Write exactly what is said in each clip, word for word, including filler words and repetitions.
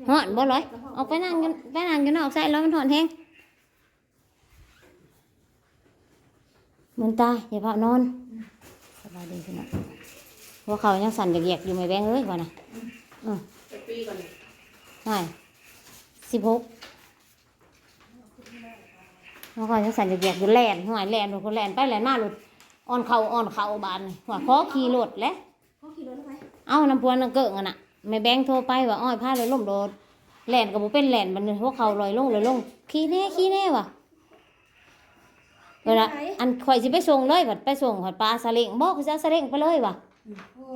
ฮ้อนบ่ลอย ออกไปนั่งอยู่ ไปนั่งอยู่นอกใส่แล้วมันฮ้อนแฮง มืนตา อย่าพานอน สบายดีพี่น้อง หัวเข่ายังสั่นแยกๆอยู่ แม่แบงเอ้ย ว่านะ อือ จักปีก่อนนี่ ใช่ สิบหก หัวเข่ายังสั่นแยกๆอยู่ แล่น ห้วย แล่น โลด แล่นไปแล่นมา โลด อ่อนเข่า อ่อนเข่า บาดนี่ ว่าขอขี่รถแหละ เขาขี่รถไป เอ้า น้ำพวนน้ำเกิ่งอะน่ะ แม่แบงโทรไปว่า อ้อย พาเลยล้มโลด แล่นก็บ่เป็นแล่น บัดนี้หัวเข่าลอยลง ลอยลง ขี่แน่ ขี่แน่ ว่ะ เวลา อันข่อยสิไปส่งเลย บัดไปส่ง ข่อยปาซาเล้ง บอกข่อยสิเอาซาเล้งไปเลย ว่ะ โอ้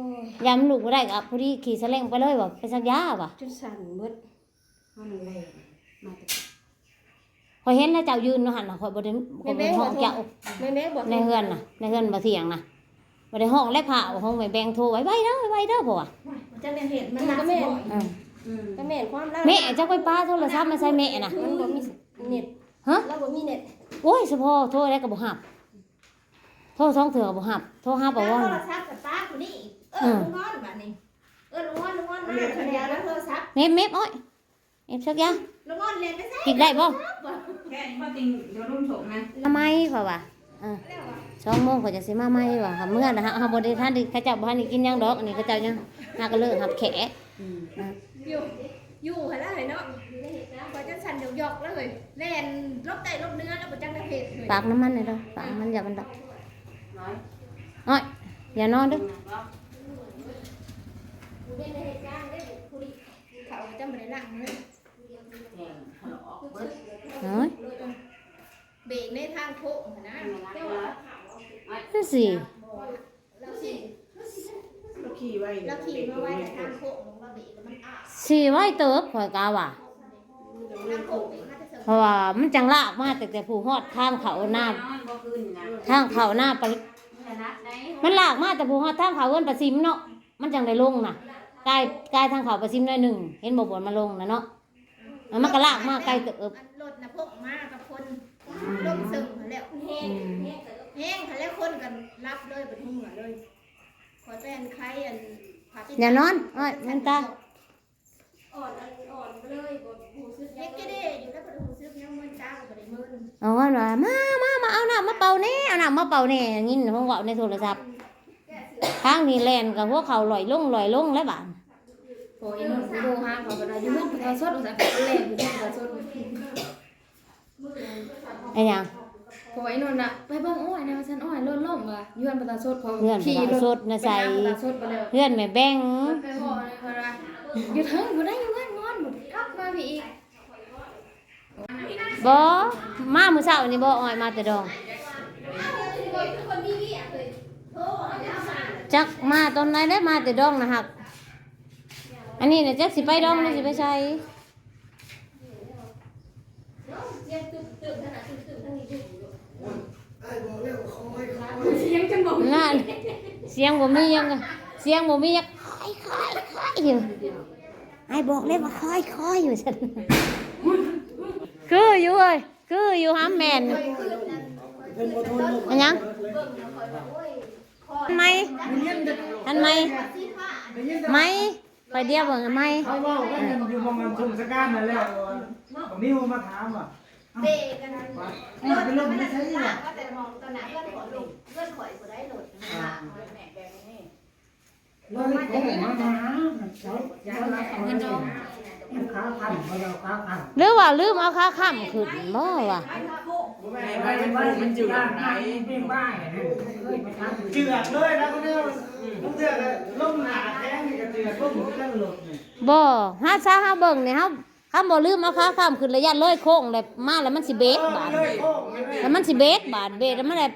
ย ยามลูกบ่ได้ก็พอดีขี่ซาเล้งไปเลย ว่ะ ไปสักยา ว่ะ จนสั่นหมด ข้อยเห็นแล้วเจ้ายืนอยู่หั่นน่ะ ข่อยบ่ได้ ข่อยบ่ได้ฮ้องเจ้า แม่แบงบอก ในเฮือนน่ะ ในเฮือนบ่เถียงน่ะ บ่ได้ฮ้อง และพาเอาของแม่แบงโทรไว้ ไว้เด้อ ไว้เด้อ เพราะว่า จักแม่นเฮ็ด มันหนัก ก็แม่น สิบ่ อืม อืม ก็แม่นความลาว แม่เจ้าไปปาโทรศัพท์มาใส่แม่น่ะ มันบ่มีเน็ต ฮะ ลาวบ่มีเน็ต โอ้ย สะพอโทรแล้วก็บ่ฮับ โทรสองเทื่อก็บ่ฮับ โทรหาป้าวอน โทรศัพท์กับป้าผู้นี้อีก เออ อืม ลุงงอนบัดนี้ เออ ลุงงอน ลุงงอนมา เดี๋ยวนะโทรศัพท์ เมฟ เมฟ โอ้ย เอฟ สักอย่าง ลุงงอนเรียนไปไส ปิดได้บ่ แค่นี้มาติงเดี๋ยวลุงส่งนะ มาใหม่ เพราะว่า เออ สองโมงเขาจะสิมาใหม่ ว่าเมื่อนะฮะ เฮาบ่ได้ทันได้ เขาเจ้าบ่ทันได้กินหยังดอก อันนี้เขาเจ้ายังหากะเลิกรับแขก อืม นะ อยู่ อยู่หั่นล่ะเฮ้ยเนาะ อยู่ในเหตุการณ์ ข่อยจนสั่นหยอกๆแล้วเฮ้ย แล่นหลบใต้หลบเหนือแล้วบ่จักได้เฮ็ดเฮ้ย ปากน้ำมันหน่อยเด้อ ปากน้ำมันอย่ามันดับ น้อย อ้อย อย่านอนเด้อ อยู่ในเหตุการณ์เด้อ ผู้นี้เขาจำบ่ได้ล้างมือ แข่งทะเลาะเบิด เฮ้ย เบรกในทางโค้งหั่นนะ นั่นสิ บ่ เราขี่ เราขี่ไว้ เราขี่มาไว้แต่ทางโค้ง ลงมาเบรกแล้วมันอ้า สิไว้เติบ ข่อยกะว่า ทางโค้งเบรกมาแต่เชิง เพราะว่ามันจังลากมาตั้งแต่ผู้ฮอดทางเขาหน้า นอนบ่คืนนะ ทางเขาหน้าไป มันถนัดได้ มันลากมาแต่ผู้ฮอดทางเขาเอิ้นประสิมเนาะ มันจังได้ลงน่ะ กาย กายทางเขาประสิมหน่อยหนึ่ง เห็นบ่ บนมาลงน่ะเนาะ อ่ะ มันก็ลากมาไกลเติบ อันรถนะพวกมากับคนลงเซิงหั้นแหล้ว แฮง อืม แฮงหั้นแหล้ว คนกันรับเลย บัดหัวเลย ขอแป้นไข่อันผ้าปิด อย่านอน อ้อย แม่นตา อ่อน อันอ่อนก็เลยบ่รู้สึกหยัง เฮ็ดแค่นี้อยู่แล้วบ่ได้รู้สึกหยัง มึนตาก็บ่ได้มึน เอาว่า มา มา มาเอาน้ำมาเป่าแหน่ เอาน้ำมาเป่าแหน่ ยินเพิ่นเว้าในโทรศัพท์ ทางนี้แล่นกับหัวเข่าลอยลง ลอยลงแล้วบาด พออีหนุ่มไปโทรหาเขาก็ได้ อยู่เฮือนประชาชนว่าซั่น เขาก็แล่นอยู่เฮือนประชาชน ไอ้หยัง พออีหนุ่มน่ะ ไปเบิ่งอ้อยแหน่ว่าซั่น อ้อยรถล้มว่ะ อยู่เฮือนประชาชน เขา เฮือนประชาชนนะ ขี่รถไปหา ใส่ ประชาชนไปแล้ว เฮือนแม่แบง ไปบอกเลยว่า อยู่เทิงบ่ได้ อยู่เฮือนนอน กลับมาพี่อีก บ่ มามื้อเช้านี่บ่ อ้อยมาแต่ดอง จักมาตอนไหนได้ มาแต่ดองนะฮัก อันนี้น่ะจักสิไปดองหรือสิไปไส นั่น เสียงบ่มีหยัง เสียงบ่มีหยัง ค่อยๆๆอยู่ อ้ายบอกแล้วว่าค่อยๆอยู่ซั่น คืออยู่เว้ย คืออยู่หำแม่น อันหยัง อันใหม่ อันใหม่ ใหม่ ไปเดียวเบิ่งอันใหม่ เขาเว้ากันอยู่หม่องอันทุ่งสะกานนั่นแหละ บักนิวมาถามว่า เบรกกันนะ เออ เป็นรถไม่ใช่หรอ ก็แต่มองตอนนั้นเพื่อนขอลง เพื่อนข่อยบ่ได้รถนะ อ่า แม่แบงนี่ แล้วเขาบอกว่ามาหาเขา เขารักเขาเลย ขาพันเขาเอาขาพัน หรือว่าลืมเอาขาค้ำขึ้นบ่วะ บ่แม่น มัน มัน มันจืดไหน เจือดเลยนะ เขาเรียกว่า อืม เขาเรียกอะไร ล้มหนาแท้งนี่ก็เจือด ล้มกันหลบนี่ บ่ หาซะหาเบิ่งนี่ เฮา คันบ่ลืมเอาขาค้ำขึ้น ระยะเลยโค้งเลยมาแล้วมันสิเบรกบาด เออเลยโค้งเลย แล้วมันสิเบรกบาด เบรกแล้วมันแหละ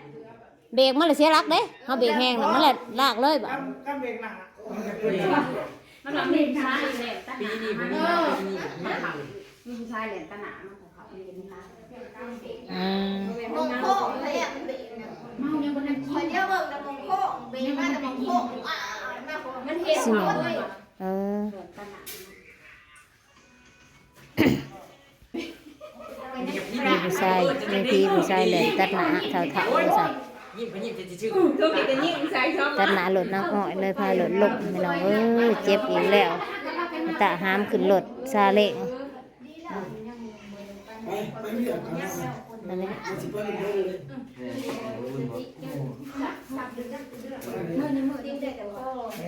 เบรกมันเลยเสียหลักเด้ เฮาเบรกแฮงน่ะ มันแหละลากเลยบาด คันเบรกหนัก มันต้องมีช้าอีกแหละ ปีนี้บ่มีนะ ปีนี้บ่มี มีผู้ชายแหละตะหนามาของเขาเรียนนะคะ อ่า มองโค้งเลยอะ เมายังบ่ทันกิน คอยเดียวเบิ่งแต่มองโค้ง เบรกมาแต่มองโค้ง อ่า มันเห็นเลย เออ มีผู้ชาย มีพี่ผู้ชายแหละตัดหน้าเฒ่าๆว่าซั่น ยิ้มไปยิ้มไปซื่อๆ ตัดหน้ารถนางอ้อยเลย พารถล้ม พี่น้องเอ้ย เจ็บอีกแล้ว ตะหามขึ้นรถซาเล้ง ไป ไปเวียกกันนะ อันนี้ มันสิไปเป็นโดนเลย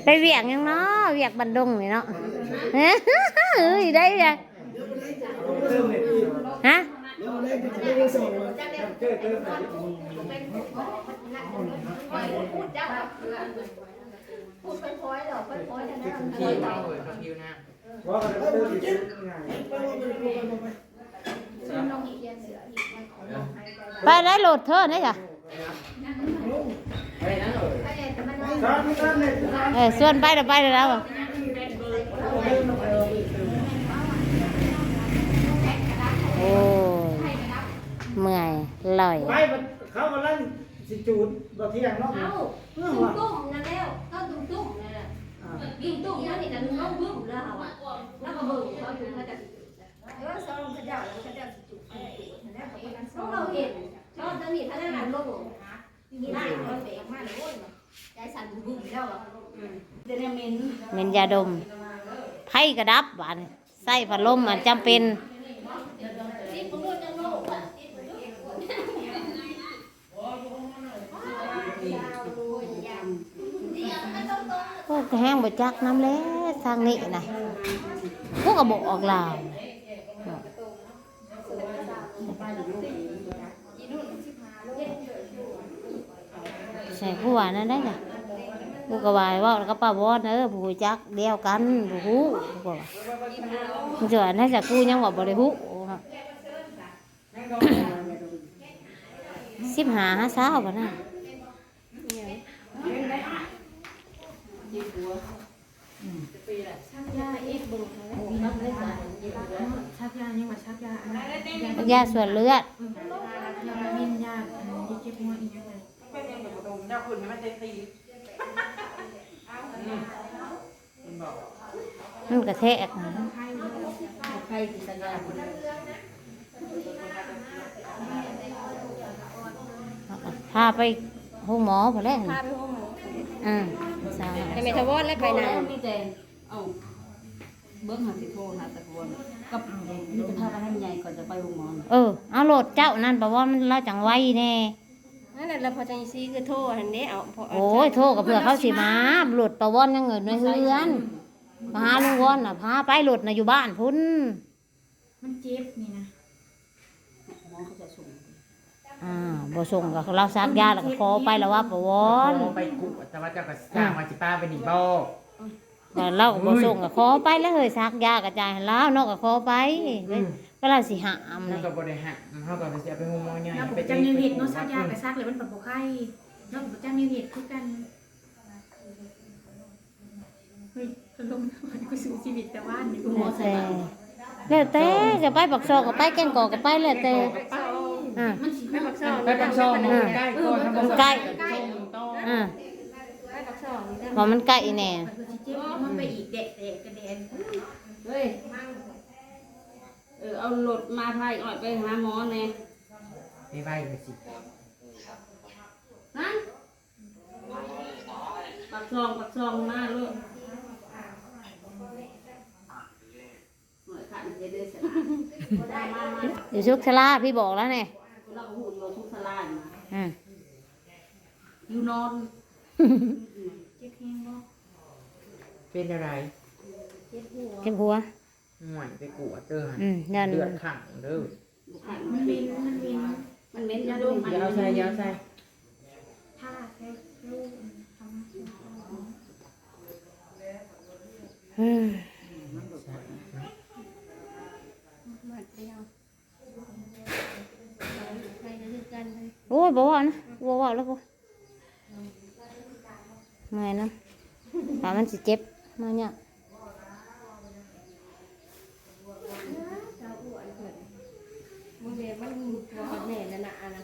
ไปเวียกหยังเนาะ เวียกบันดงนี่เนาะ เฮ้ย ได้ไง ฮะ ไปได้โหลดเธอเนี่ยจ้ะ เออ ส่วนไปเดี๋ยวไปเดี๋ยวแล้ว โอ้ย เมื่อยลอย ไปมันเขากำลังสิจูดบ่เที่ยงเนาะ เอา เออ ตุ้ม ว่ะ ตุ้มนั่นแล้ว ก็ตุ้ม ตุ้มนั่นแหละ อ่า ตุ้ม ตุ้มนั่นนี่นะ มันบึ้มแล้วอะ แล้วก็บึ้มเขาอยู่เขาจะสิจูด เออ ซองเขาเจ้าแล้วเขาเจ้าสิจูด เขาเจ้าสิจูด แล้วเขาก็นั่งซอง เราเห็น ชอบจะมีพนักงานลง นี่ล่ะ มันเบรกมาเลย ใจสั่นบึ้มแล้วอะ อืม จะได้เหม็น เหม็นยาดม ไฟกระดับ บาดนี้ ใส่พัดลมอันจำเป็น โอ้ ก็แฮงบ่จักนำแหละ ทางนี้นะ พวกก็บอกออกลาว ใส่ผู้ว่านั่นได้จ้ะ กูก็ว่าเว้าแล้วก็ป้าวอน เออ ผู้รู้จักเดียวกัน ผู้รู้ กูก็ว่า มันจะว่านั่นจ้ะ กูยังว่าบ่ได้รู้ สิบห้าหาซาวบ่นะ ชักยายังว่าชักยาอันนั้น ยาส่วนเลือด ยาเม็นยาอันนี้เจ็บหัวอีหยังไง มันกระแทกนะ ไข้ที่สัญญาณ พาไปโรงหมอพอแล้ว พาไปโรงหมอ อ่า สาว แต่แม่ทวอนแล้วไปนำ มีแต่ เอ้า เบิ่งหาสิโทรหาตะโกน กับ มีแต่พาไปให้มันใหญ่ก่อนจะไปโรงหมอ เออ เอาโหลดเจ้านั่น เพราะว่ามัน เราจังไวแน่ นั่นแหละ แล้วพอจังซี่คือโทรหั้นเด้ เอา พอ โอ้ย โทรก็เพื่อเขาสิมา โหลดป้าวอนยังเงินในเฮือน มาหาลุงวอนน่ะ พาไป โหลดน่ะอยู่บ้านพุ้น มันเจ็บนี่นะ หมอเขาจะส่ง อ่า บ่ส่งก็เราซักยาแล้วก็ขอไปแล้วว่าป้าวอน ขอไปกุ แต่ว่าเจ้าก็สร้างมาสิป้าไปนี่บ่ แต่เราก็บ่ส่งก็ขอไปแล้วเฮ้ย ซักยากระจายให้ลาวเนาะ ก็ขอไป อืม ก็ลาวสิห้าม แล้ว นี่ ก็บ่ได้ห้าม เฮาก็สิเอาไปโรงหมอใหญ่ แล้วบ่จักแนวเฮ็ดเนาะ ซักยาก็ซักแล้วมันบ่ไข้ แล้วบ่จักแนวเฮ็ดคือกัน เฮ้ย ลม กูสู้ชีวิตแต่ว่านี่กูหมอใส่ แล้วแต่ แล้วแต่ จะไปปากซองก็ไป แก้งกอกก็ไป แล้วแต่ อ่า มันสิไปปากซอง ไปปากซอง อ่า ใกล้ก่อน มันใกล้ อ่า ไปปากซอง เพราะมันใกล้แน่ มันก็สิเจ็บ มันไปอีกแดะแดะกระแดน เฮ้ย เออ เอารถมาพาอีกหน่อยไปหาหมอแน่ ไปไหว้เลยสิ ฮะ ปากซอง ปากซองมาลูก หน่อยค่ะ เดี๋ยวเดินสนาม มา มา มา อยู่สุขศาลา พี่บอกแล้วเนี่ย เราก็หูอยู่สุขศาลาอยู่นะ อืม อยู่นอน เจ็บแฮงบ่ เป็นอะไร เจ็บหัว เจ็บหัว ห่วย ไปกวดเด้อ อืม นั่น เลือดข้างเด้อ มันเหม็น มันเหม็น มันเหม็น ยาดม อย่าเอาใส่ อย่าเอาใส่ ผ้าแค่ลูก อืม หมดแล้ว ใครก็คือกันเลย โอ้ย บ่เว้านะ บ่เว้าแล้ว บ่ เมื่อยนะ ขามันสิเจ็บ มาเนี่ย มึงเดี๋ยวมันหัวแน่นนะนะ อันนะ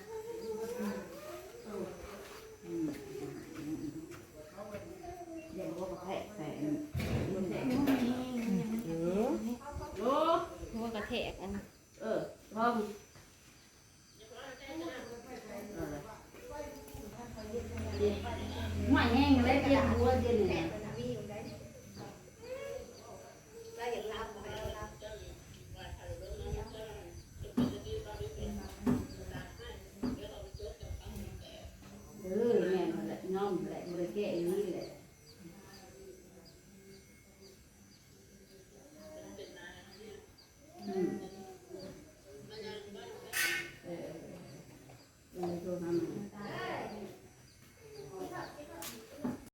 เดี๋ยวหัวกระแทกใส่ เออ หัวกระแทกอัน